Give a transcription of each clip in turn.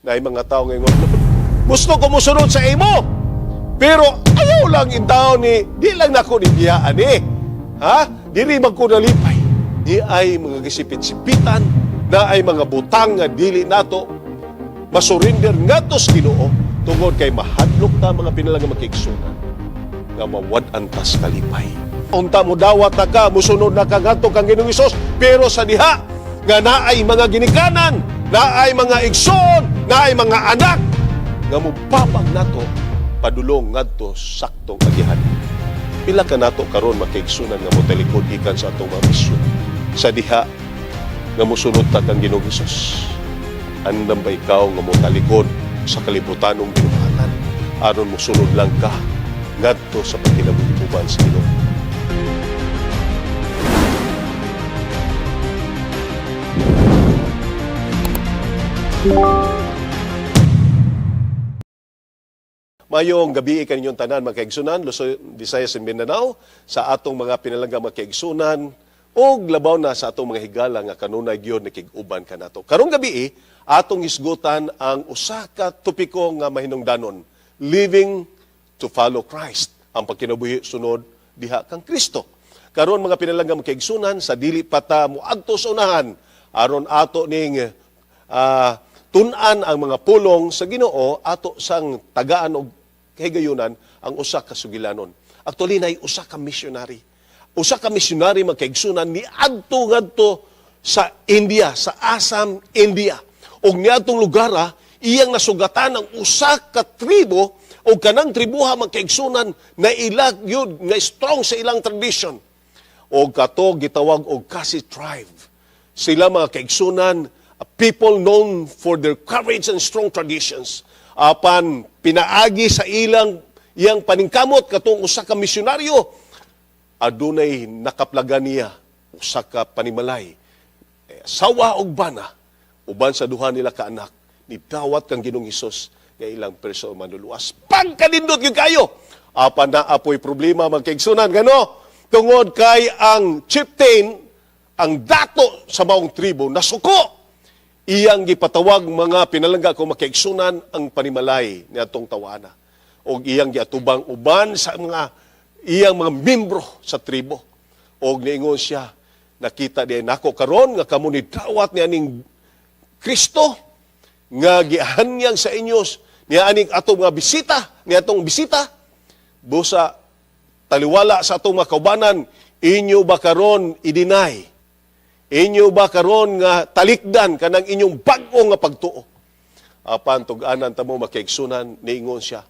Naay mga tao ngayon, gusto ko mosunod sa imo. Pero ayaw lang intaw ni, di lang nako ni biyaan eh. Ha? Diri man ko nalipay. Di ay mga gisipit-sipitan, na ay mga butang nga dili nato masurrender ngadto sa Ginoo tungod kay mahadlok ta, mga pinalangga makaigsunan, nga mawad-an tas kalipay. Unta mo dawat na ka, musunod na ka ngadto kang Ginoong Hesus, pero sa diha nga naay mga ginikanan, naay mga igsoon, naay mga anak nga mobabag nato padulong ngadto saktong agihan. Pila ka nato karon, makaigsunan, nga motalikod gikan sa atong mga misyon sa diha nga mosunod ta kang Ginoong Hesus? Andam ba ikaw nga motalikod sa kalibutanong binuhatan aron mosunod lang ka ngadto sa pagkinabuhi uban sa Ginoo? Mayong gabi kaninyong tanan, mga kaigsunan, Luzon, Visayas and Mindanao, sa atong mga pinalangga mga kaigsunan, og labaw na sa atong mga higala nga kanunay gyud nakig-uban kanato. Karong gabi, atong hisgutan ang usa ka topiko nga mahinungdanon, living to follow Christ, ang pagkinabuhi sunod diha kang Kristo. Karon, mga pinalangga mga kaigsunan, sa dili pa ta moadto sa unahan aron ato ning tun-an ang mga pulong sa Ginoo, ato sang tagaan og kahigayunan ang usa ka sugilanon. Actually, nay usa ka missionary. Usa ka missionary, mga kaigsunan, ni adto ngadto sa India, sa Assam, India. Og niadtong lugar, iyang nasugatan ang usa ka tribo, og kanang tribuha, mga kaigsunan, na ilag yun nga strong sa ilang tradition. Og kato gitawag og Khasi tribe. Sila, mga kaigsunan, a people known for their courage and strong traditions. Apan pinaagi sa ilang iyang paningkamot katong usa ka misyonaryo, adunay nakaplagan niya usa ka panimalay. Eh, asawa og bana uban sa duha nila ka anak ni dawat kang Ginoong Hesus nga ilang personal manluluwas. Pagkanindot gyud kayo. Apan naa poy problema, mga kaigsunan, gano tungod kay ang chieftain, ang dato sa maong tribo, nasuko. Iyang gipatawag, mga pinalangga ko makaigsunan, ang panimalay ni atong tawana. Og iyang giatubang uban sa mga iyang mga membro sa tribo. Og niingon siya, "Nakita di nako karon nga kamo ni dawat ni aning Kristo nga gihanyag sa inyo ni aning atong mga bisita, ni atong bisita. Busa taliwala sa atong mga kaubanan, inyo ba karon i-deny? Inyo ba karon nga talikdan kanang inyong bag-o nga pagtuo?" Apan tug-anan tamo, makaigsunan, niingon siya,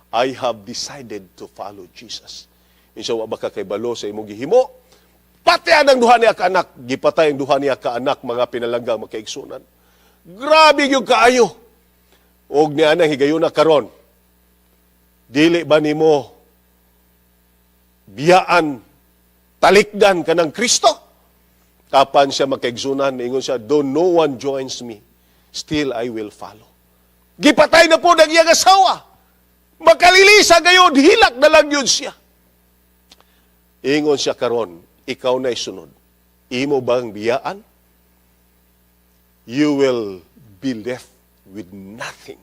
"I have decided to follow Jesus." Insa, wa ba ka kaybalo sa imong gihimo? Pati ang duha niya ka anak, gipatay ang duha niya ka anak, mga pinalangga makaigsunan. Grabe gyud kaayo. Og niya nang higayuna karon, dili ba nimo biyaan, talikdan kanang Kristo? Apan siya, makaigsunan, ingon siya, "Though no one joins me, still I will follow." Gipatay na po ng iyang asawa. Makalilisa gayon, hilak na lang yun siya. Ingon siya karon, "Ikaw na isunod. Imo bang biyaan? You will be left with nothing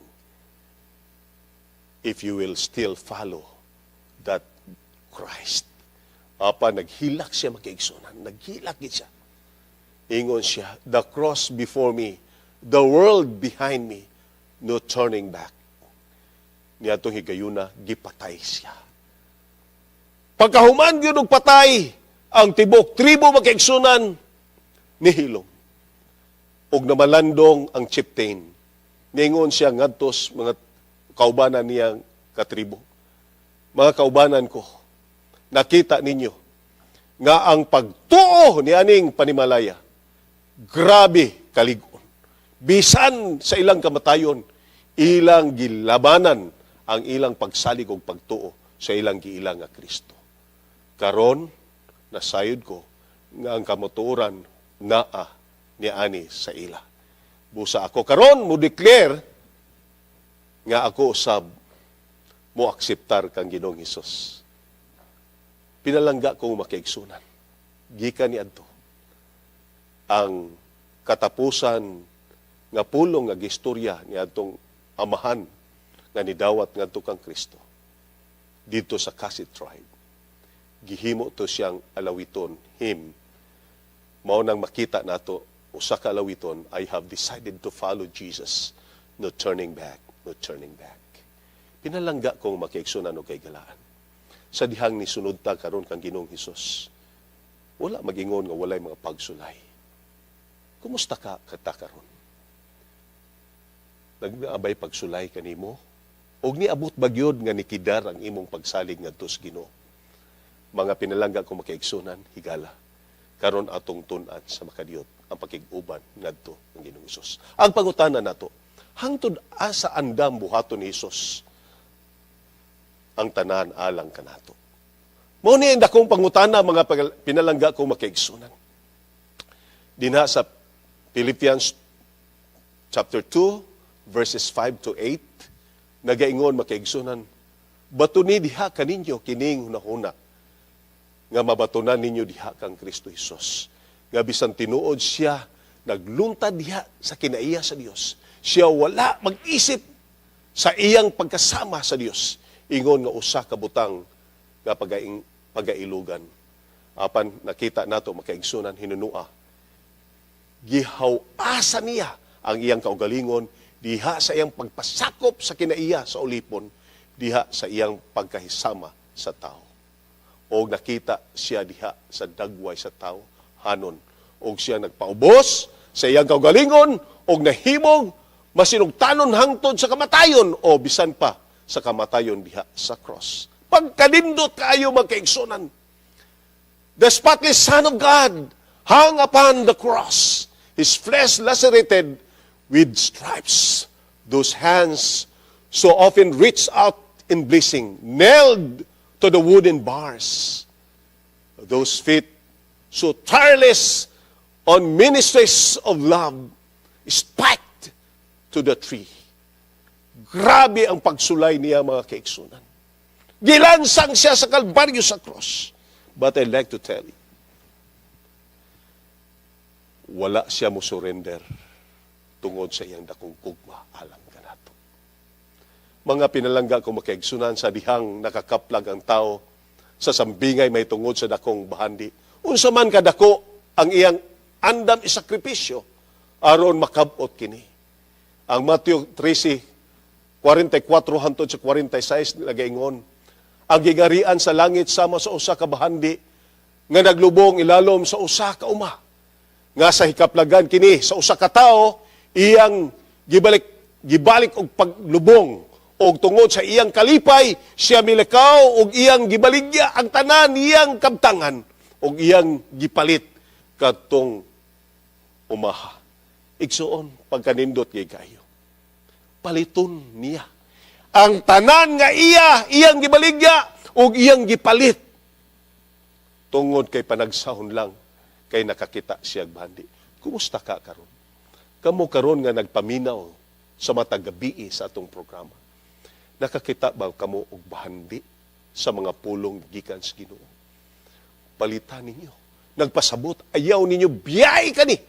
if you will still follow that Christ." Apa, naghilak siya, makaigsunan. Naghilak gid siya. Ingon siya, "The cross before me, the world behind me, no turning back." Niadtong higayuna, gipatay siya. Pagkahuman gyud og patay, ang tibok tribo, makaigsunan, nihilom. Og namalandong ang chieftain. Ningon siya ngadto sa mga kaubanan niyang katribo, "Mga kaubanan ko, nakita ninyo nga ang pagtuo ni aning panimalaya, grabe kalig-on. Bisan sa ilang kamatayon, ilang gilabanan ang ilang pagsalig og pagtuo sa ilang giila nga Kristo. Karon, nasayod ko nga ang kamatuoran naa ni ani sa ila. Busa ako karon mo declare nga ako usab mo akseptar kang Ginoong Hesus." Pinalangga kong makaigsunan, gikan ni adto ang katapusan Nga pulong nga gistorya ni atong amahan nga nidawat ngadto kang Kristo didto sa Khasi tribe. Gihimo to siyang alawiton, hymn. Mao nang makita nato usa ka alawiton, "I have decided to follow Jesus. No turning back, no turning back." Pinalangga kong makiigsunan og kahigalaan. Sa dihang ni sunod ta karon kang Ginoong Hesus, wala magingon nga walay mga pagsulay. Kumusta ka kata karon? Nagnaabay pagsulay kanimo? Og niabot ba gyud nga nikidar ang imong pagsalig ngadto sa Ginoo? Mga pinalangga kong makaigsunan, higala. Karon atong tun-an sa makadiyot ang pakig-uban ngadto ang Ginoong Hesus. Ang pangutana nato, hangtod asa andam buhaton ni Hesus ang tanan alang kanato? Mao ni ang dakong pangutana, mga pinalangga kong makaigsunan. Dinha sa Philippians chapter 2 verses 5 to 8, nagaingon, makaigsunan, "Batuni diha kaninyo kining hunahuna nga mabatunan ninyo diha kang Kristo Hesus. Nga bisan tinuod siya nagluntad diha sa kinaiya sa Dios, siya wala mag-isip sa iyang pagkasama sa Dios ingon nga usa ka butang nga pagailugan." Apan nakita nato, makaigsunan, hinunua gihaw-asa niya ang iyang kaugalingon diha sa iyang pagpasakop sa kinaiya sa ulipon, diha sa iyang pagkahisama sa tao. Og nakita siya diha sa dagway sa tao hanon og siya nagpaubos sa iyang kaugalingon og nahimong masinugtanon hangtod sa kamatayon o bisan pa sa kamatayon diha sa cross. Pagkanindot kaayo, magkaigsunan. The spotless Son of God hung upon the cross, his flesh lacerated with stripes. Those hands so often reached out in blessing, nailed to the wooden bars. Those feet so tireless on ministries of love, spiked to the tree. Grabe ang pagsulay niya, mga kaigsunan. Gilansang siya sa Kalbaryo, sa cross. But I'd like to tell you, wala siya mo surrender tungod sa iyang dakong gugma alang kanato. Mga pinalangga ko makaigsunan, sa dihang nakakaplag ang tao sa sambingay may tungod sa dakong bahandi, unsa man kadako ang iyang andam isakripisyo aron makabot kini. Ang Mateo 13:44 hangtod sa 46 nagaingon, "Ang gingarian sa langit sama sa usa ka bahandi nga naglubong ilalom sa usa ka uma. Nga sa hikaplagan kini sa usa ka tawo, iyang gibalik og paglubong, og tungod sa iyang kalipay siya milakaw og iyang gibaligya ang tanan iyang kabtangan og iyang gipalit kadtong umaha." Igsuon, pagkanindot kay kayo. Paliton niya ang tanan nga iya, iyang gibaligya ug iyang gipalit. Tungod kay panagsahon lang kay nakakita siya bahandi. Kumusta ka karon? Kamo karon nga nagpaminaw sa matag gabii sa atong programa. Nakakita ba kamo og bahandi sa mga pulong gikan sa Ginoo? Palitan ninyo. Nagpasabot, ayaw ninyo biyay kani.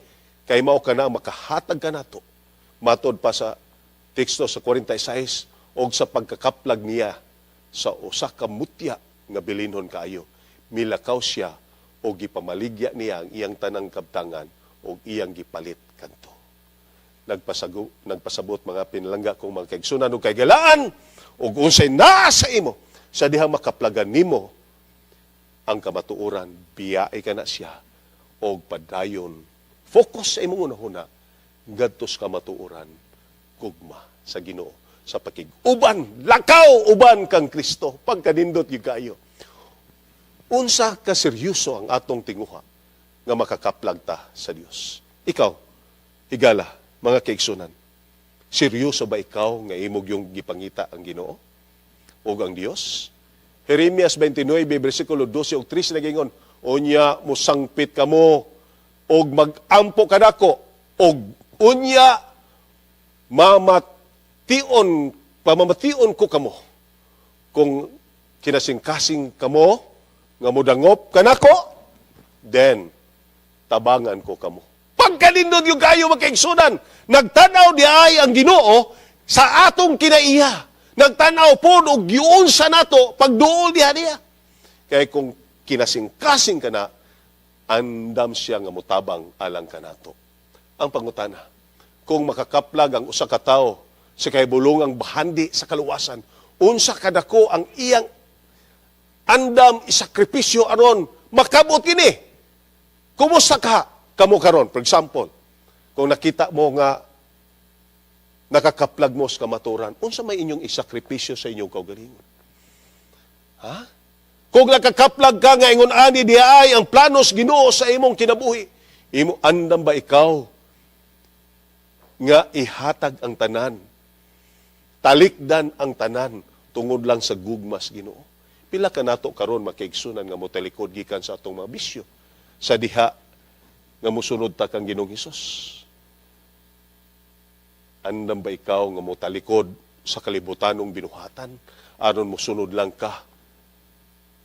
Kay mao ka na makahatag ka nato. Matod pa sa teksto sa 46, og sa pagkakaplag niya sa usa ka mutya nga bilinhon kaayo, milakaw siya og gipamaligya niya ang iyang tanang kabtangan og iyang gipalit kanto. Nagpasabot, mga pinalangga kong mga kaigsunan ug kahigalaan, ug unsay naa sa imo sa dihang makaplagan nimo ang kamatuoran, biyae ka na siya og padayon focus sa imong hunahuna ngadto sa kamatuoran, gugma sa Ginoo sa pakig-uban, lakaw uban kang Kristo. Pagkanindot gyud kaayo. Unsa ka seryoso ang atong tinguha nga makakaplag ta sa Dios? Ikaw, higala, mga kaigsunan, seryoso ba ikaw nga imong yung gipangita ang Ginoo ug ang Dios? Jeremias 29 bersikulo 12 ug 13 nagingon, "Unya musangpit kamo og magampo kanako og unya mamation ko kamo kung kinasingkasing kamo nga modangop kanako, then tabangan ko kamo." Pagkanindot kaayo, mga kaigsunan. Pagkanindot gyud kaayo, mga kaigsunan. Nagtanaw di ay ang Ginoo sa atong kinaiya. Nagtanaw pod og giunsa nato pagduol diha niya. Kaya kung kinasingkasing ka na, andam siya nga mutabang alang kanato. Ang pangutana, kung makakaplag ang usa ka tawo sa kahibulongang bahandi sa kaluwasan, unsa kadako ang iyang andam isakripisyo aron makabot kini? Kumusta ka kamo karon? For example, kung nakita mo nga nakakaplag mo sa kamaturan, unsa may inyong isakripisyo sa inyong kaugalingon? Ha? Kung nakakaplag ka nga ingon ani di ay ang planos Ginoo sa imong kinabuhi, imo andam ba ikaw nga ihatag ang tanan, talikdan ang tanan tungod lang sa gugmas Ginoo? Pila ka nato karon, makaigsunan, nga motalikod gikan sa atong mga bisyo sa diha nga musunod ta kang Ginoong Hesus? Andam ba ikaw nga motalikod sa kalibutanong binuhatan aron mosunod lang ka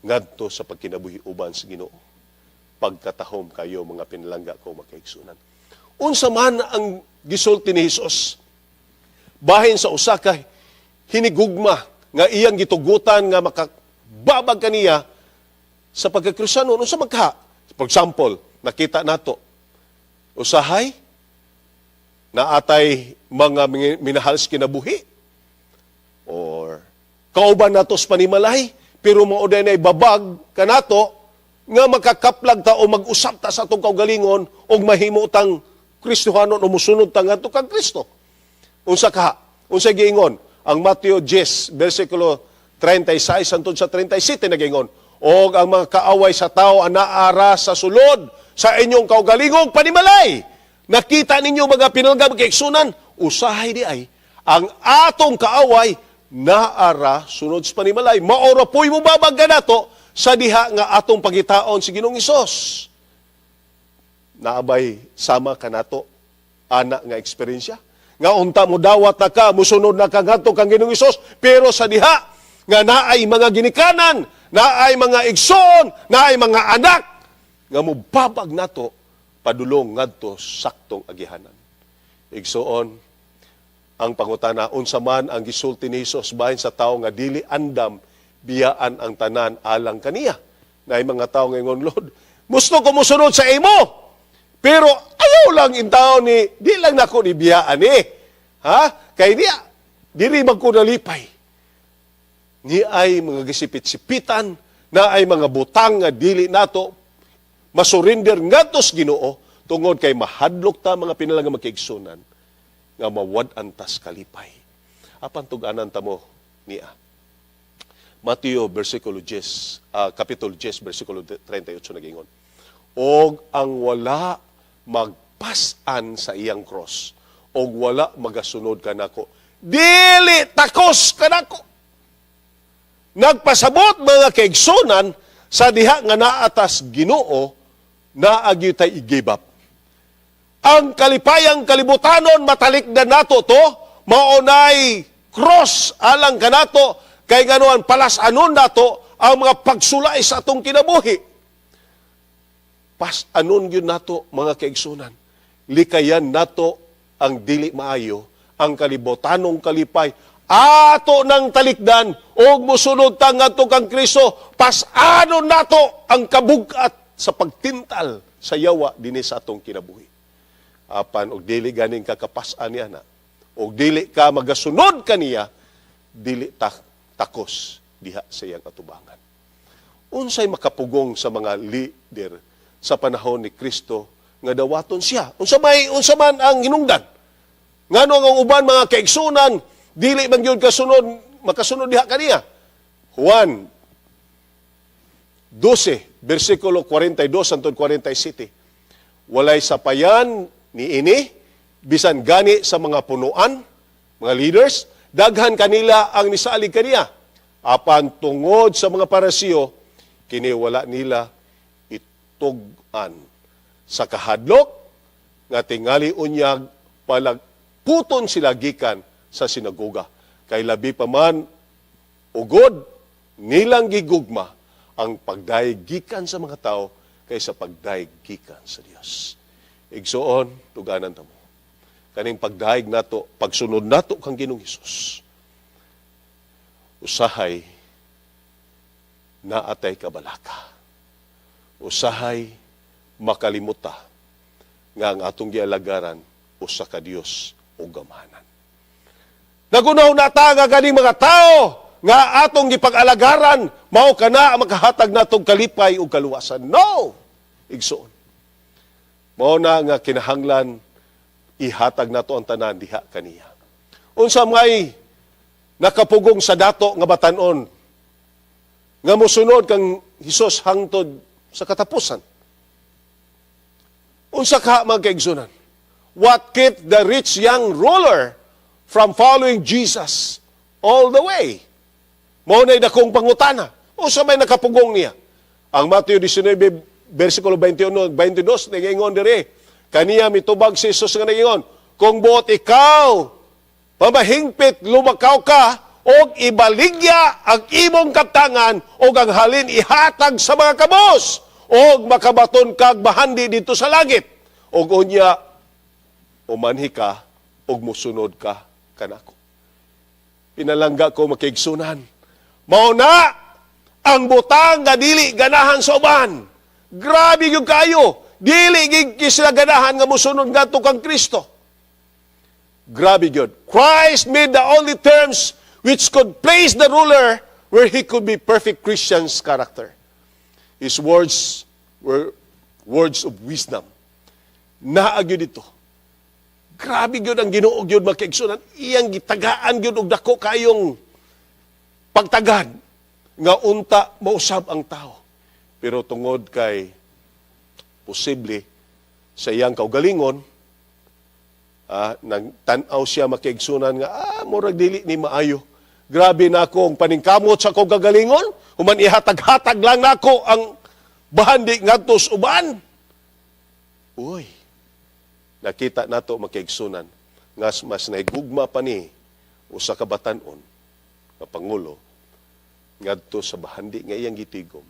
ngadto sa pagkinabuhi uban sa Ginoo? Pagkatahom kayo, mga pinalangga ko makaigsunan. Unsa man ang gisulti ni Hesus bahin sa usa ka hinigugma nga iyang gitugutan nga makababag kaniya sa pagkakristyano? Unsa man ka? For example, nakita nato usahay naatay mga minahal sa kinabuhi or kauban nato sa panimalay, pero mao na babag kanato nga makakaplag ta o mag-usab ta sa atong kaugalingon og mahimo tang Kristohanon o musunod ta ngadto kang Kristo. Unsa ka? Unsa giingon? Ang Mateo 10 versikulo 36 hangtod sa 37 nagingon, "Og ang mga kaaway sa tao anaara sa sulod sa inyong kaugalingong panimalay." Nakita ninyo, mga pinalangga kaigsunan, usahay di ay ang atong kaaway naara sunod sa panimalay. Mao ra po'y mubabag kanato sa diha nga atong pagitaon si Ginoong Hesus. Naabay sama kanato ana nga eksperyensya? Nga unta mo dawat na ka, musunod na ka ngadto kang Ginoong Hesus, pero sa diha nga naay mga ginikanan, naay mga igsoon, naay mga anak nga mubabag nato padulong ngadto saktong agihanan. Igsoon, ang pangutana, unsa man ang gisulti ni Hesus bahin sa tawo nga dili andam biyaan ang tanan alang kaniya? Naay mga tawo nga ingon, "Lord, gusto ko musunod sa imo. Pero ayaw lang intaon ni, di lang nako ni biyaan ni. Ha? Kay niya, diri man ko nalipay." Ni ay mga gisipit-sipitan, na ay mga butang nga dili nato masurrender ngadto sa Ginoo tungod kay mahadlok ta, mga pinalangga magkaigsunan, nga mawad-an tas kalipay. Apan tug-anan ta mo niya. Mateo versikulo 10, kapitulo 10 versikulo 38 nagingon, "Og ang wala magpas-an sa iyang cross og wala magasunod kanako, dili takos kanako." Nagpasabot, mga kaigsunan, sa diha nga naatas Ginoo, naa gyud tay i-give up. Ang kalipayang kalibutanon, matalikdan nato to, maunay cross alang kanato, kay ganuan palas-anon nato ang mga pagsulay sa atong kinabuhi. Pas-anon gyud nato, mga kaigsunan. Likayan nato ang dili maayo, ang kalibutanong kalipay. Ato nang talikdan og mosunod ta ngadto kang Kristo, pas-anon nato ang kabugat sa pagtintal sa yawa dinhi sa atong kinabuhi. Apan og dili ganing kakapas-an niya na, og dili ka magasunod kaniya, dili ta takos diha sa iyang atubangan. Unsay makapugong sa mga leader sa panahon ni Kristo nga dawaton siya? Unsa man ang hinungdan? Ngano ang uban, mga kaigsunan, dili man gyud kasunod makasunod diha kaniya? Juan 12 versikulo 42 hangtod 47. Walay sapayan niini bisan gani sa mga punuan, mga leaders, daghan kanila ang nisalig kaniya. Apan tungod sa mga Parisiyo, kini wala nila itug-an sa kahadlok nga tingali unyag palagputon sila gikan sa sinagoga. Kay labi pa man ugod nilang gigugma ang pagdayeg gikan sa mga tao kaysa pagdayeg gikan sa Dios. Igsuon, duganan ta mo. Kaning pagdayeg nato, pagsunod nato kang Ginoong Hesus. Usahay naa tay kabalaka. Usahay makalimuta nga ang atong gialagaran usa ka Dios o gamhanan. Naghuna-huna ta nga ganing mga tao nga atong gipag-alagaran mao kana ang makahatag natong kalipay ug kaluwasan. No! Igsoon. Mao na nga kinahanglan ihatag nato ang tanan diha kaniya. Unsa may nakapugong sa dato nga batanon nga mosunod kang Hesus hangtod sa katapusan? Unsa ka, mga kaigsunan? What kept the rich young ruler from following Jesus all the way? Mao na'y dakong pangutana. Unsa may nakapugong niya? Ang Matthew 19, versikulo 21, 22, nagaingon dire. Kaniya mitubag si Jesus nga nagaingon, "Kung buot ikaw, pamahingpit, lumakaw ka, og ibaligya ang imong kaptangan, og ang halin ihatag sa mga kabos, og makabaton kag bahandi didto sa langit. Og unya, umanhi ka, og musunod ka kanako." Pinalangga ko, makiigsunan. Mao na ang butang nga dili ganahan sa uban. Grabe gyud kayo. Dili gyud sila ganahan nga musunod ngadto kang Kristo. Grabe gyud. Christ made the only terms which could place the ruler where he could be perfect Christian's character. His words were words of wisdom. Naa gyud dito. Grabe gyud ang Ginoo gyud, makaigsunan. Iyang gitagaan gyud og dako kayong pagtagad nga unta mausab ang tao. Pero tungod kay posible sa iyang kaugalingon, nang tan-aw siya, makiigsunan, nga murag dili ni maayo. Grabe na akong paningkamot sa akong kagalingon, human ihatag-hatag lang nako ang bahandi ngadto sa uban. Uy, nakita nato, makiigsunan, nga mas nahigugma pa ni usa ka batan-on nga pangulo ngadto sa bahandi nga iyang gitigom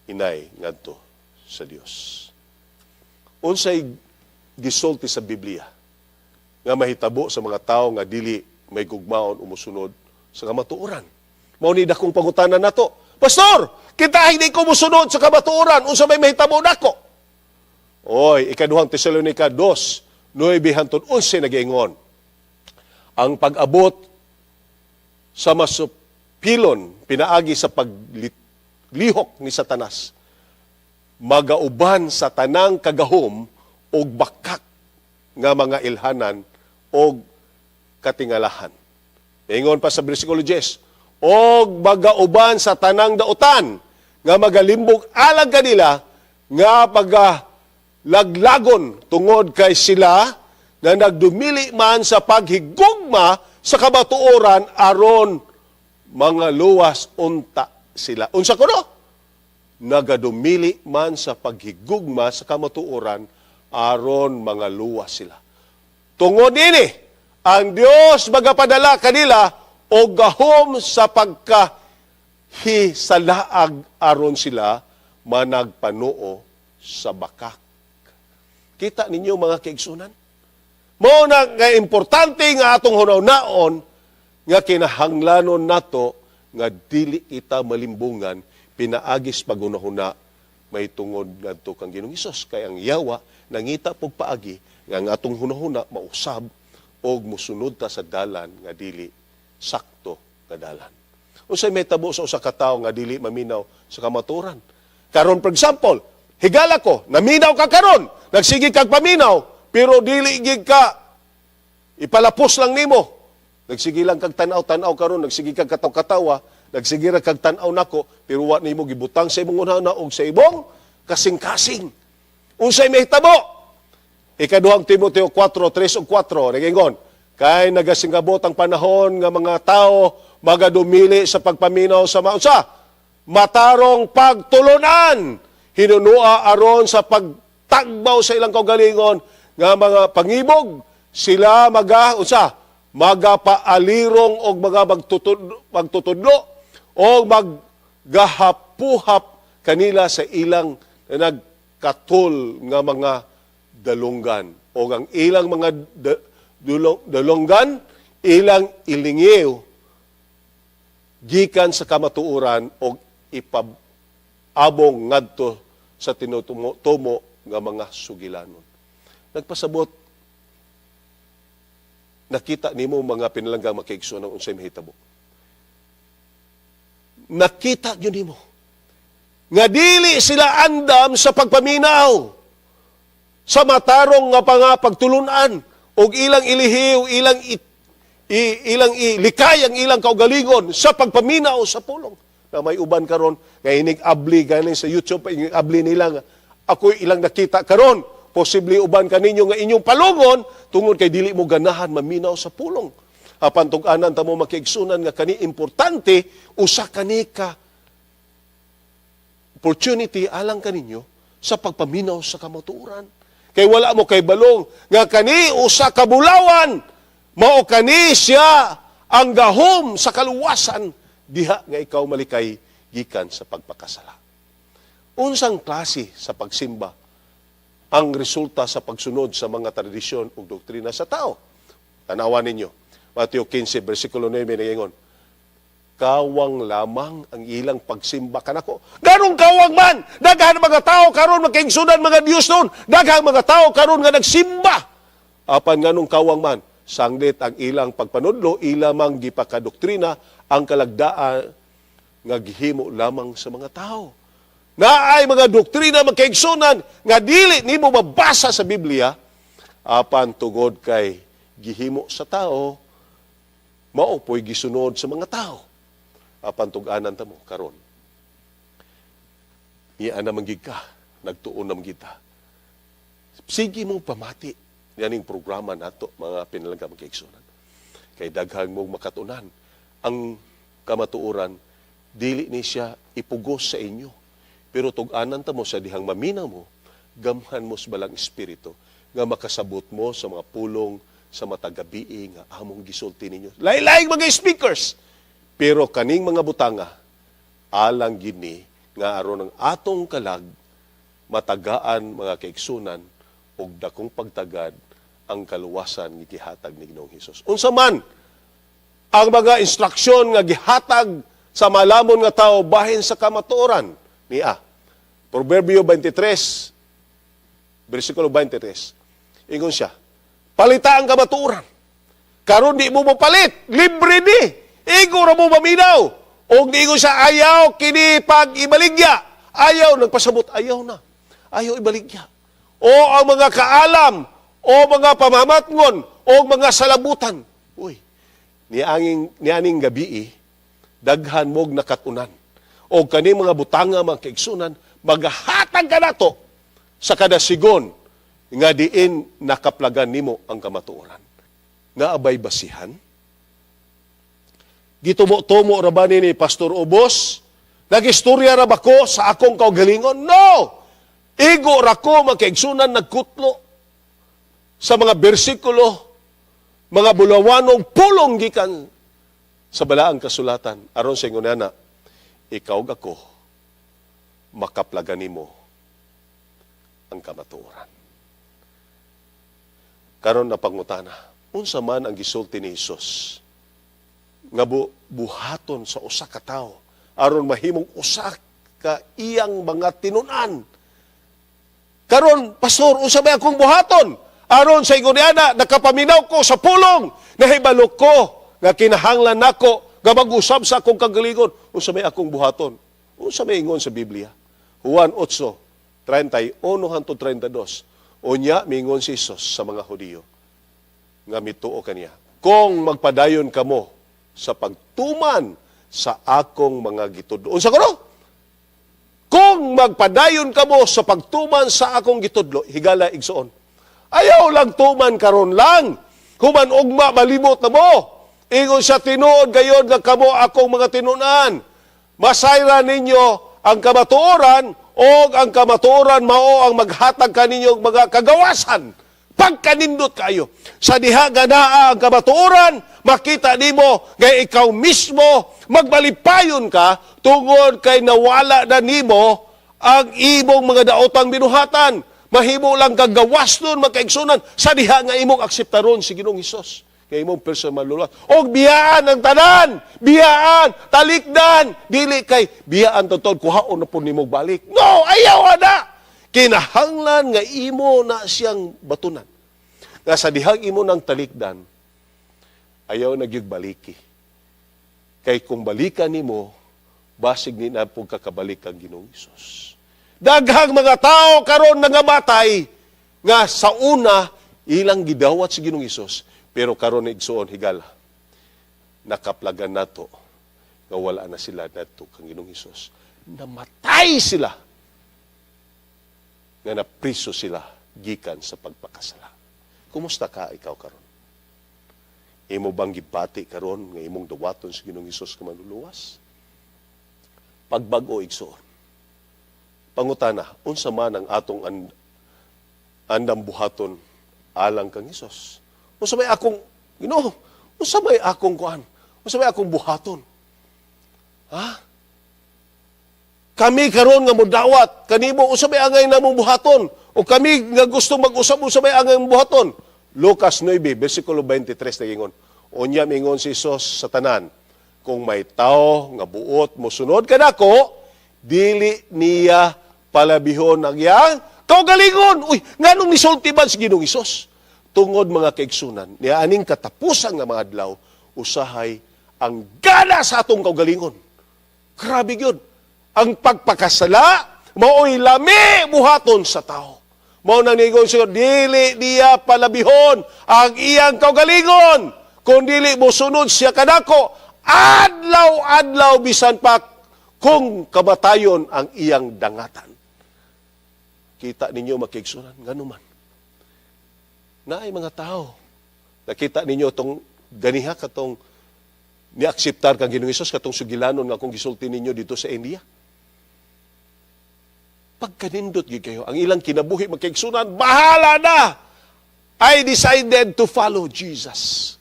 inay ngadto sa Dios. Unsay gisulti sa Biblia nga mahitabo sa mga tawo nga dili may gugmaon o musunod sa kamatuoran? Mao ni dakong pangutana nato. "Pastor, kita hindi ko musunod sa kamatuoran, unsa may mahitabo nako?" Oy, Ikaduhang Tesalonica 2, 9 hantod 11 nagiingon. Ang pag-abot sa masupilon pinaagi sa paglihok ni Satanas magauban sa tanang kagahom og bakak nga mga ilhanan og katingalahan. Ingon pa sa bersikulo 10, og magauban sa tanang dautan nga magalimbog alang kanila nga pagka laglagon tungod kay sila na nagdumili man sa paghigugma sa kamatuoran aron mga luwas unta sila. Unsa kuno? Nagadumili man sa paghigugma sa kamatuoran aron mga luwas sila. Tungod ini, ang Dios magapadala kanila og gahom sa pagkahisalaag aron sila managpanuo sa bakak. Kita ninyo, mga kaigsunan? Mao na nga importante nga atong hunahunaon nga kinahanglanon nato nga dili kita malimbungan pinaagis paghunahuna may tungod ngadto kang Ginoong Hesus, kay ang yawa nangita pog paagi nga ang atong hunahuna mausab og musunod ta sa dalan nga dili sakto nga dalan. Unsay mahitabo sa usa ka tawo nga dili maminaw sa kamatuoran? Karon, for example, higala ko, naminaw ka karon, nagsige kag paminaw, pero dili gid ka ipalapos lang nimo. Nagsige lang kag tan-aw-tan-aw karon, nagsige kag kataw-katawa, nagsige ra kag tan-aw nako, pero wa nimo gibutang sa imong hunahuna og sa imong kasing-kasing. Unsay mahitabo? Ikaduhang Timoteo 4, 3 ug 4, nagingon, kay nagasingabot ang panahon nga mga tao magadumili sa pagpaminaw sa maunsa? Matarong pagtulunan, hinunua aron sa pagtagbaw sa ilang kaugalingon nga mga pangibog, sila maga, unsa? Magapaalirong og mga magtutudlo o maggahapuhap kanila sa ilang nagkatul nga mga Dalunggan o ang ilang mga dalunggan ilang ilingiw gikan sa kamatuoran og ipabong ngadto sa tinutumo nga mga sugilanon. Nagpasabot, nakita nimo, mga pinalanggang makiigsoon, ang unsay mahitabo. Nakita gyud nimo nga dili sila andam sa pagpaminaw sa matarong nga pagtulunan og ilang ilihiw, ilang ilikay ang ilang kaugalingon sa pagpaminaw sa pulong. Na may uban karon nga inig abli galing sa YouTube, inig abli nila nga ako ilang nakita karon. Posible uban kaninyo nga inyong palungon tungod kay dili mo ganahan maminaw sa pulong. Apan tug-anan ta mo, makiigsunan, nga kani importante, usa kani ka opportunity alang kaninyo sa pagpaminaw sa kamatuoran. Kay wala mo kay balong nga kani usa ka bulawan, mao kani siya ang gahom sa kaluwasan diha nga ikaw malikay gikan sa pagpakasala. Unsang klase sa pagsimba ang resulta sa pagsunod sa mga tradisyon ug doktrina sa tao? Tanawan ninyo. Mateo 15, versikulo 9, nagaingon, "Kawang lamang ang ilang pagsimba kanako." Ganong kawang man? Daghan mga tao karon, makiigsunan, mga Diyos noon. Daghang mga tao karon nga nagsimba. Apan nganong kawang man? Sanglit ang ilang pagpanudlo, ilang mang gipakadoktrina ang kalagdaan nga gihimo lamang sa mga tao. Naay mga doktrina, magkaigsunan, nga dili nimo mabasa sa Biblia, apan tungod kay gihimo sa tao, mao po'y gisunod sa mga tao. Apan tug-anan ta mo karon. Niya naman gid ka, nagtuon naman kita. Sige mo pamati yaning programa nato, mga pinalangga magkaigsunan. Kay daghang mong makatunan ang kamatuoran, dili ni siya ipugos sa inyo. Pero tug-anan ta mo sa dihang maminaw mo, gamhan mo sa Balaang Espiritu nga makasabot mo sa mga pulong sa matag gabii nga among gisulti ninyo. Lain-laing mga speakers. Pero kaning mga butanga, alang gini nga aron ang atong kalag matagaan, mga kaigsunan, og dakong pagtagad ang kaluwasan nga gihatag ni Ginoong Hesus. Unsa man ang mga instruksyon nga gihatag sa malamon nga tao bahin sa kamatuoran niya. Proverbio 23 versikulo 23. Ingon siya, "Palita ang kamatuoran. Karon di mo mopalit, libre ni. Igo ra mo maminaw." Og niingon siya, "Ayaw kini pag ibaligya." Ayaw, nagpasabot, ayaw na. Ayaw ibaligya. O ang mga kaalam, o mga pamamatngon, o mga salabutan. Uy, nianing gabi, daghan mog nakatunan. O kani mga butanga, mga kaigsunan, magahatag ka nato sa kada sigon nga diin nakaplagan nimo ang kamatuoran. Nga abay basihan? Gitumo-tumo ra ba ni Pastor Ubos? Nagistorya ra ba ko sa akong kaugalingon? No! Igo ra ko, mga kaigsunan, nagkutlo sa mga bersikulo, mga bulawanong pulong gikan sa Balaang Kasulatan. Aron sa ingon na, ikaw ako, makaplagan nimo ang kamatuoran. Karon na pangutana, unsa man ang gisulti ni Hesus nga buhaton sa usa ka tawo aron mahimong usa ka iyang mga tinun-an? Karon, "Pastor, unsa may akong buhaton aron sa ingon niana nakapaminaw ko sa pulong, nahibalo ko nga kinahanglan nako nga mag-usab sa akong kagalingon? Unsa may akong buhaton?" Unsa may ingon sa Biblia? Juan 8:31 hangtod 32. Unya mingon si Jesus sa mga Hudiyo nga mituo kaniya, "Kung magpadayon kamo sa pagtuman sa akong mga gitudlo." Unsa kuno? Kung magpadayon kamo sa pagtuman sa akong gitudlo, higala, igsoon. Ayaw lang tuman karon lang. Human ugma malimot na mo. Ingon siya, "Tinuod gayod nga kamo akong mga tinunan. Masayra ninyo ang kamatuoran o ang kamatuoran mao ang maghatag kaninyo og mga kagawasan." Pagkanindot kayo. Sa diha nga naa ang kamatuoran, makita nimo nga ikaw mismo magmalipayon ka tungod kay nawala na nimo ang imong mga daotang binuhatan. Mahimo lang kang gawas nun, makaigsunan, sa diha nga imong akseptaron si Ginoong Hesus nga imong personal manluluwas. Og biyaan ang tanan, biyaan, talikdan, dili kay biyaan totoo, kuhaon na po nimo balik. No, ayaw ana. Kinahanglan nga imo na siyang batunan. Nga sa dihang imo ng talikdan, ayaw na gyud baliki. Kay kung balikan nimo, basig ni na pud kakabalik ang Ginoong Hesus. Daghang mga tao karon nangamatay nga sa una ilang gidawat si Ginoong Hesus, pero karon, igsuon, higala, nakaplagan nato nga wala na sila nato kang Ginoong Hesus. Namatay sila nga napriso sila gikan sa pagpakasala. Kumusta ka ikaw karon? Imo bang gibati karon nga imong dawaton si Ginoong Hesus nga manluluwas? Pagbag-o, igsuon. Pangutana, unsa man ang atong andam buhaton alang kang Hesus? Unsa may akong Ginoo? Unsa may akong kuan? Unsa may akong buhaton? Ha? Kami karon nga modawat kanimo, unsa may angay namong buhaton? O kami nga gusto mag-usab, unsa may angay buhaton? Lucas 9 versikulo 23 nagingon. Unya mingon si Jesus sa tanan, "Kung may tao nga buot mosunod kanako, dili niya palabihon ang iyang kaugalingon." Uy, nganong nisulti man si Ginoong Hesus? Tungod, mga kaigsunan, niya aning katapusan nga mga adlaw, usahay ang gana sa atong kaugalingon. Grabe yun. Ang pagpakasala, mao'y lami buhaton sa tao. Mao nang niingon siya, dili niya palabihon ang iyang kaugalingon. Kung dili mosunod siya kanako, adlaw-adlaw, bisan pa kung kamatayon ang iyang dangatan. Kita ninyo, mga kaigsunan, ngano man naay mga tao. Nakita ninyo itong ganiha katong ni-akseptar kang Ginoong Hesus, katong sugilanon nga akong gisulti ninyo dito sa India. Pagkanindot gyud kayo ang ilang kinabuhi, mga kaigsunan, bahala na. "I decided to follow Jesus.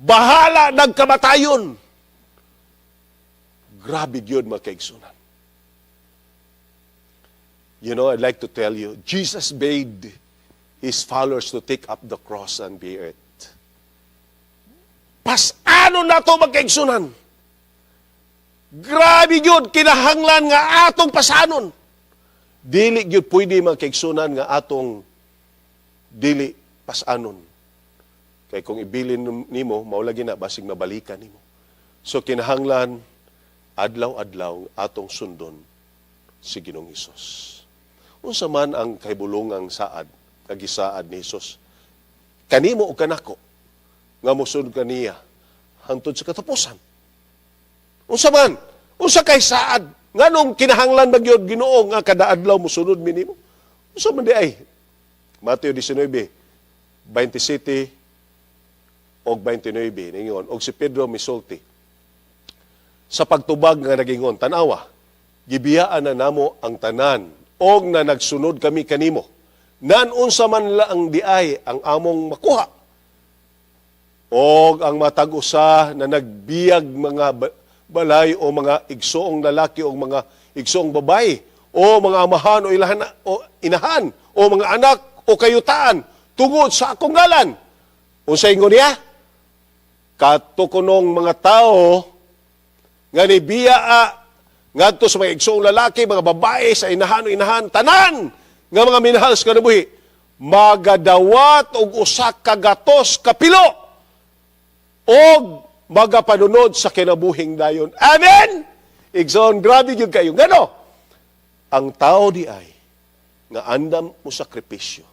Bahala nagkamatayon." Grabe gyud, mga kaigsunan. I'd like to tell you, Jesus bade his followers to take up the cross and bear it. Pas-anon nato, mga kaigsunan? Grabe gyud, kinahanglan nga atong pasanon. Dili gyud pwede, mga kaigsunan, nga atong dili pasanon. Kay kung ibilin nimo, mao lagi na basig mabalikan nimo. So kinahanglan adlaw-adlaw atong sundon si Ginoong Hesus. Unsa man ang kahibulongang saad nga gisaad ni Hesus kanimo o kanako nga mosunod kaniya hangtod sa katapusan? Unsa man? Unsa kay saad? Nganong kinahanglan ba gyud, Ginoo, nga kada adlaw mosunod mi nimo? Unsa man di ay? Mateo 19, 27 og 29 ningon, og si Pedro misulti sa pagtubag nga nagingon, "Tanawa, gibiyaan na namo ang tanan og na nagsunod kami kanimo. Nan unsa man lang di ay ang among makuha?" Og ang matag usa na nagbiyag mga balay o mga igsoong lalaki o mga igsoong babae o mga amahan o ilahan o inahan o mga anak o kayutaan tungod sa akong ngalan. Unsa ingon niya? Kato kunong mga tao nga nibiya ngadto sa mga igsoong lalaki, mga babae, sa inahan o inahan, tanan nga mga minahal sa kinabuhi, magadawat og usa ka gatos kapilo og magapanunod sa kinabuhing dayon. Amen! Igsoon, grabe gyud kayo. Ngano? Ang tao di ay nga andam mo sakripisyo,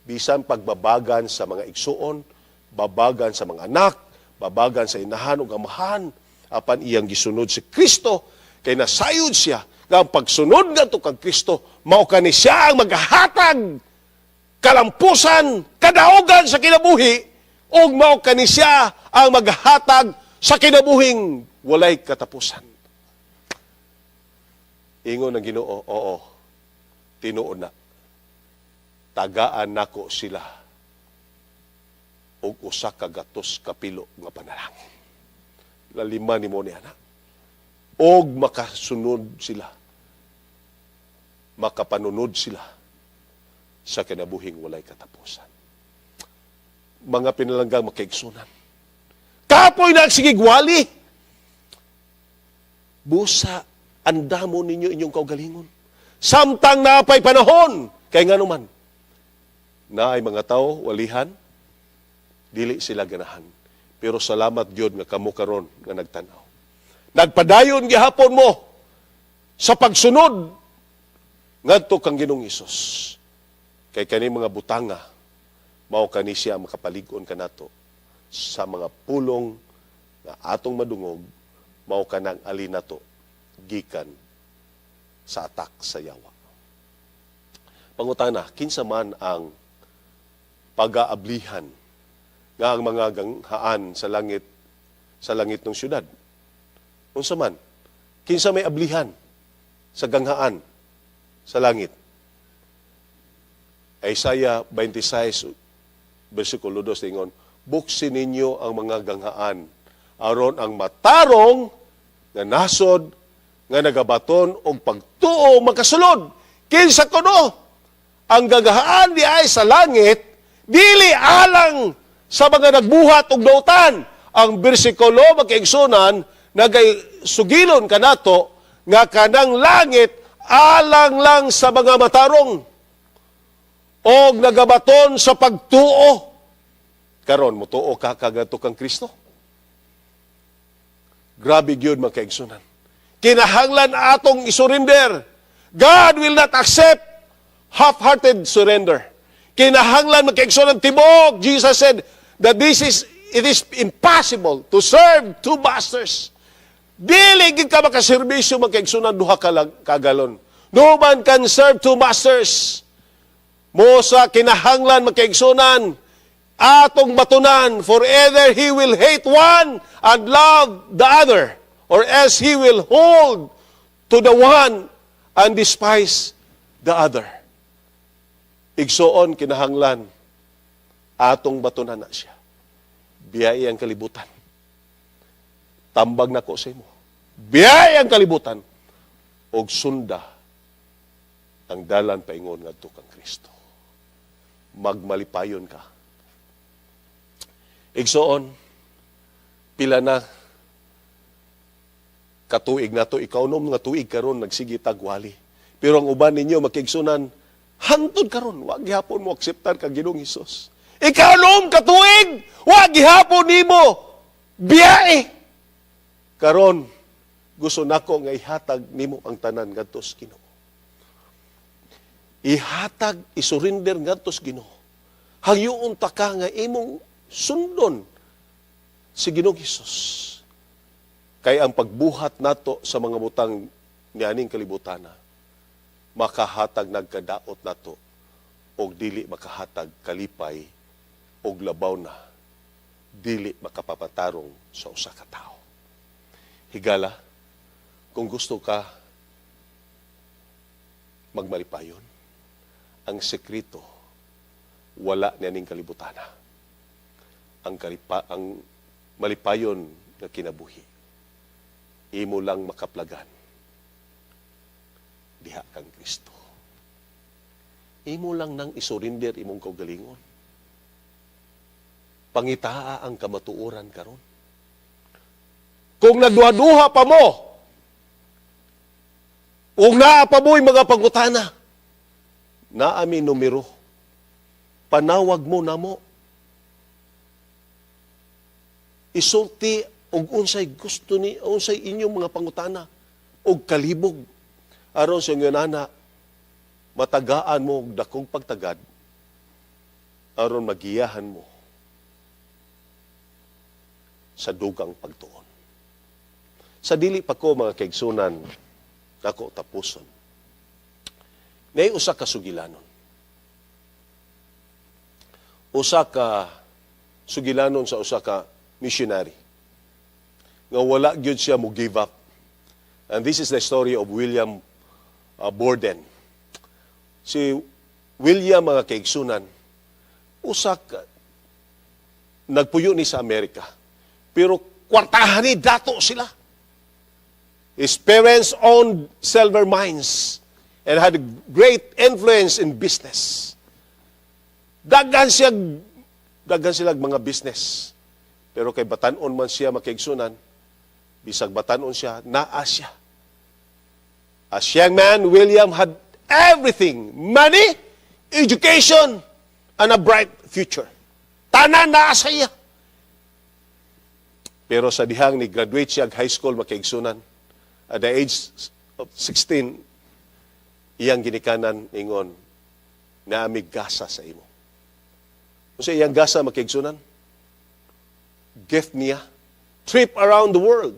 bisan pagbabagan sa mga igsuon, babagan sa mga anak, babagan sa inahan ug amahan, apan iyang gisunod si Kristo kay nasayod siya nga ang pagsunod ngadto kang Kristo mao kani siya ang maghatag kalampusan, kadaugan sa kinabuhi, ug mao kani siya ang maghatag sa kinabuhing walay katapusan. Ingon ng Ginoo, "Oo, tinuod na. Tagaan nako sila og usa ka gatos kapilo nga panalangin." Lalima nimo ni ana. Og makasunod sila. Makapanunod sila. sa kinabuhing walay katapusan. Mga pinalanggang makaigsunan, kapoy na ang sigigwali. Busa, andamo ninyo inyong kaugalingon samtang napay panahon. Kay nga naman, naay mga tao, walihan, dili sila ganahan. Pero salamat gyud nga kamo karon nga nagtanaw. Nagpadayon gihapon mo sa pagsunod ngadto kang Ginoong Hesus. Kay kani mga butanga, mao kani siya makapalig-on kanato sa mga pulong nga atong madungog, mao kanang ali nato gikan sa atak sa yawa. Pangutana, kinsa man ang pag-aablihan nga ang mga ganghaan sa langit ng syudad? Unsa man? Kinsa may ablihan sa ganghaan sa langit? Isaiah 26 versikulo 2 ingon, "Buksi ninyo ang mga ganghaan aron ang matarong nga nasod nga nagabaton og pagtuo makasulod." Kinsa kuno? Ang ganghaan diay sa langit dili alang sa mga nagbuhat og dautan. Ang bersikulo, makaigsunan, nagay sugilon kanato nga kanang langit alang lang sa mga matarong og nagabaton sa pagtuo. Karon mutuo ka kagadto kang Kristo? Grabe gyud, mga kaigsunan. Kinahanglan atong isurrender. God will not accept half-hearted surrender. Kinahanglan, mga kaigsunan, tibok. Jesus said that this is it is impossible to serve two masters. Dili gid ka makaserbisyo, mga kaigsunan, duha ka kagalon. No man can serve two masters. Mao sa kinahanglan, mga kaigsunan, atong batunan, for either he will hate one and love the other, or else he will hold to the one and despise the other. Igsoon, kinahanglan atong batunan na siya. Biyai ang kalibutan. Tambag nako sa imo. Biyai ang kalibutan og sunda ang dalan paingon ngadto kang Kristo. Magmalipayon ka. Igsoon, pila na katuig nato, ikaunom nga tuig karon nagsige tag wali. Pero ang uban ninyo, makaigsunan, hantod karon wa gihapon mo akseptar kang Ginoong Hesus. Ikaunom ka tuig, wa gihapon nimo biyae. Karon gusto nako nga ihatag nimo ang tanan ngadto sa Ginoo. Ihatag, isurrender ngadto sa Ginoo. Hangyoon ta ka nga imong sundon si Ginoong Hesus. Kay ang pagbuhat nato sa mga butang nianing kalibutana makahatag nagkadaot nato og dili makahatag kalipay og labaw na dili makapapatarong sa usa ka tawo. Higala, kung gusto ka magmalipayon, ang sekreto wala nianing kalibutana. Ang malipayon nga kinabuhi, imo lang makaplagan diha kang Kristo. Imo lang nang isurrender imong kaugalingon. Pangitaa ang kamatuoran karon. Kung nagduha-duha pa mo, kung naa pa mo'y mga pangutana, naa mi numero. Panawag mo namo. Isulti og unsay gusto ni unsay inyong mga pangutana og kalibog aron sa ingon ana matagaan mo og dakong pagtagad aron magiyahan mo sa dugang pagtuon. Sa dili pa ko, mga kaigsunan, nako tapuson. Nay usa ka sugilanon. Usa ka sugilanon sa usa ka missionary nga wala gyud siya mo give up. And this is the story of William Borden. Si William, mga kaigsunan, usa ka nagpuyo ni sa Amerika. Pero kwartahan ni dato sila. His parents owned silver mines and had great influence in business. Daghan sila mga business. Pero kay batanon man siya, makaigsunan, bisag batanon siya, naa siya. As young man, William had everything: money, education, and a bright future. Tanan naa sa iya. Pero sa dihang ni graduate siya high school, makaigsunan, at the age of 16, iyang ginikanan ingon, "Naa mi gasa sa imo." Unsa iyang gasa, makaigsunan? Gift niya. Trip around the world.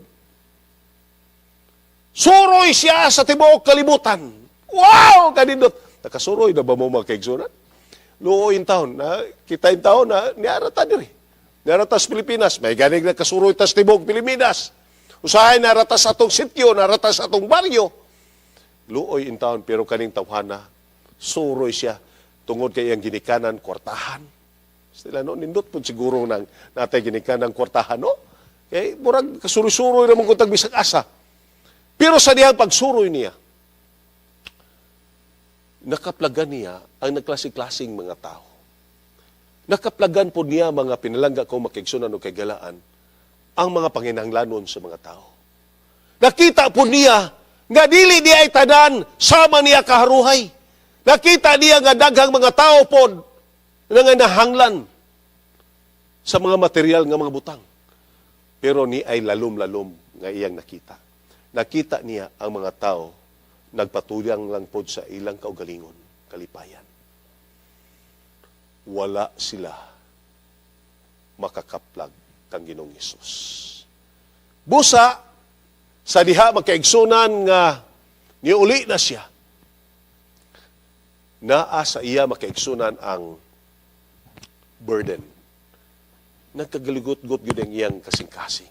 Suroy siya sa tibuok kalibutan. Wow! Kanindot. Nakasuroy na ba mo, mga kaigsunan? Luoy intawon na kita intawon na niara ta diri. Niara ta sa Pilipinas, may ganing nakasuroy ta sa tibuok Pilipinas. Usahay nara ta sa atong sityo, nara ta sa atong baryo. Luoy intawon, pero kaning tawhana, suroy siya tungod kay iyang ginikanan kwartahan. Sila no, nindot po siguro nang natay ginikanan kwartahan, no? Kay murag kasuroy-suroy ra man kung bisag asa. Pero sa dihang pagsuroy niya, nakaplagan niya ang nagklase-klaseng mga tao. Nakaplagan po niya, mga pinalangga ko makaigsunan o kaigalaan, ang mga panginahanglanon sa mga tao. Nakita po niya nga dili diay tanan sama niya kaharuhay. Nakita niya nga daghang mga tao pod nga nahanglan sa mga material nga mga butang. Pero ni ay lalom-lalom nga iyang nakita. Nakita niya ang mga tao nagpatuyang lang pod sa ilang kaugalingon, kalipayan. Wala sila makakaplag kang Ginoong Hesus. Busa, sa diha, makaigsunan, nga niuli na siya, naa sa iya, makaigsunan, ang burden. Nagkagaligot-got gyud ang iyang kasing-kasing.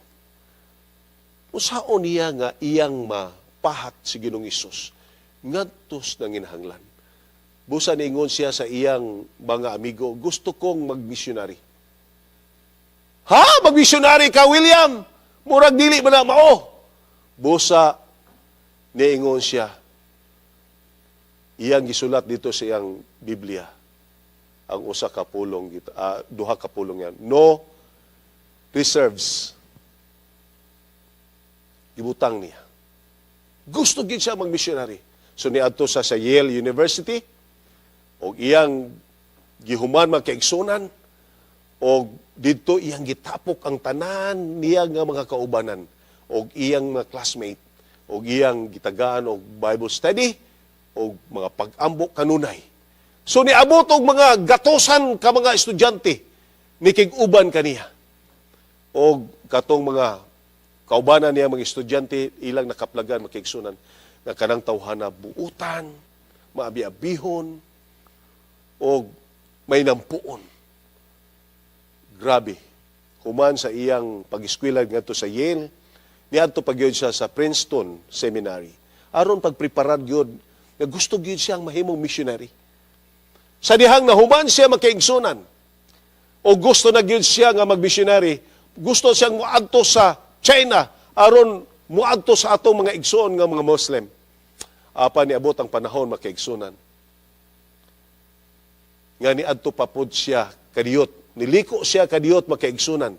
Usaon niya nga iyang mapahat si Ginoong Hesus ngadto sa nanginahanglan? Busa niingon siya sa iyang mga amigo, "Gusto kong mag-missionary." "Ha? Mag-missionary ka, William? Murag dili man na mao." Busa niingon siya, iyang gisulat dito sa iyang Biblia ang usa ka pulong, duha ka pulong yan. No reserves. Gibutang niya. Gusto gid siya mag-missionary. So niadto sa Yale University og iyang gihuman, mga kaigsunan, og didto iyang gitapok ang tanan niya nga mga kaubanan og iyang mga classmate og iyang gitagaan og Bible study og mga pag-ambo kanunay. So niabot og mga gatosan ka mga estudyante nikig-uban kaniya. Og katong mga kaubanan niya mga estudyante, ilang nakaplagan, makaigsunan, nga kanang tawhana buutan, maabi-abihon, og may nampuon. Grabe. Human sa iyang pag-eskwela ngadto sa Yale, niadto pa gyud siya sa Princeton Seminary. Aron pagpreparar gyud nga gusto gyud siyang mahimong missionary. Sa dihang nahuman siya, makaigsunan, o gusto na gyud siya nga mag-missionary, gusto siyang muadto sa China aron muadto sa atong mga igsoon nga mga Muslim. Apan niabot ang panahon, makaigsunan, nga niadto pa pod siya kadiyot. Niliko siya kadiyot, makaigsunan.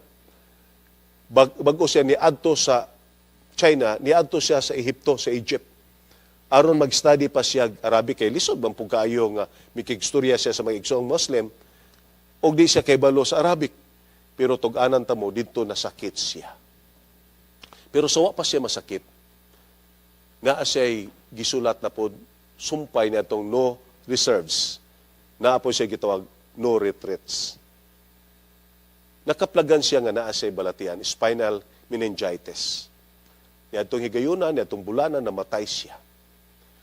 Bago siya niadto sa China, niadto siya sa Ehipto, sa Egypt. Aron mag-study pa siya Arabic kay lisod man pud kaayo nga mikigstorya siya sa mga igsoong Muslim og di siya kaybalo sa Arabic. Pero tug-anan ta mo, didto nasakit siya. Pero sa wa pa siya masakit, nga siya'y gisulat na pod sumpay na itong no reserves. Naa po siya gitawag no retreats. Nakaplagan siya nga naa siya'y balatian, spinal meningitis. Niadtong higayuna, niadtong bulana, namatay siya.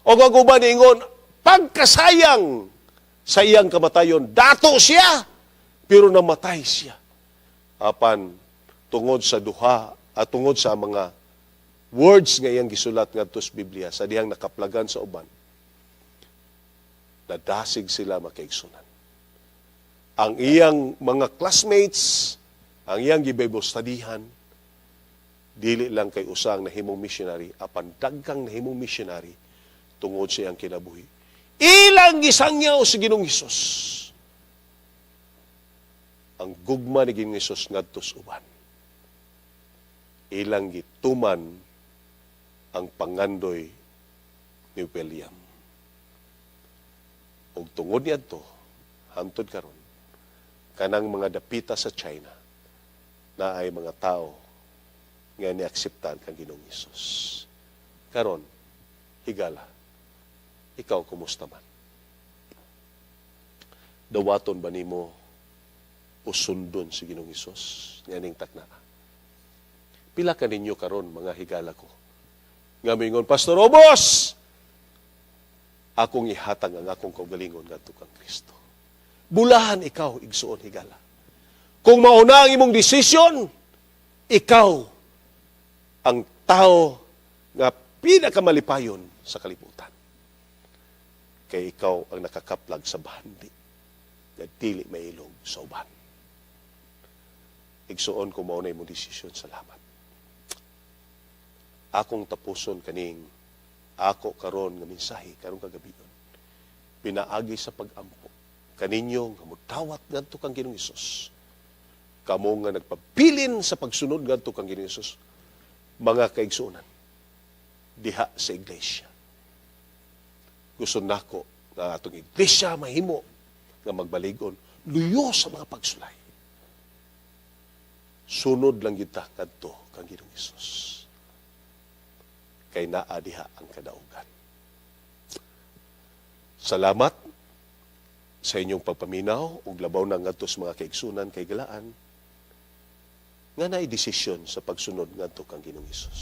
O ang uban niingon, pagkasayang sa iyang kamatayon, dato siya, pero namatay siya. Apan, tungod sa duha at tungod sa mga words nga iyang gisulat ngadto sa Biblia, sa dihang nakaplagan sa uban, nadasig sila, makaigsunan. Ang iyang mga classmates, ang iyang gi-Bible studyhan, dili lang kay usang nahimong missionary, apan daghang nahimong missionary tungod sa iyang kinabuhi. Ilang gisangyaw si Ginoong Hesus. Ang gugma ni Ginoong Hesus ngadto sa uban. Ilang gituman ang pangandoy ni William. Ug tungod niadto, hantod karon, kanang mga dapita sa China naay mga tao nga ni-akseptan kang Ginoong Hesus. Karon, higala, ikaw, kumusta man? Dawaton ba nimo o sundon si Ginoong Hesus nianing takna? Pila ka ninyo karon, mga higala ko, nga moingon, "Pastor Obos, akong ihatag ang akong kaugalingon ngadto kang Kristo"? Bulahan ikaw, igsuon higala. Kung mauna ang imong desisyon, ikaw ang tao nga pinakamalipayon sa kalibutan. Kay ikaw ang nakakaplag sa bahandi nga dili mailog sa uban. Igsuon, kung mao na imong desisyon, salamat. Akong tapuson kaning ako karon nga mensahe karong kagabion pinaagi sa pag-ampo kaninyo nga mudawat ngadto kang Ginoong Hesus. Kamo nga nagpabilin sa pagsunod ngadto kang Ginoong Hesus, mga kaigsuonan diha sa iglesia. Gusto nako nga atong iglesia mahimo nga magbaligon luyo sa mga pagsulay. Sunod lang kita kadto kang Ginoong Hesus. Kay naa diha ang kadaugan. Salamat sa inyong pagpaminaw ug labaw na ngadto sa mga kaigsunan kay galaan nga naay desisyon sa pagsunod ngadto kang Ginoong Hesus.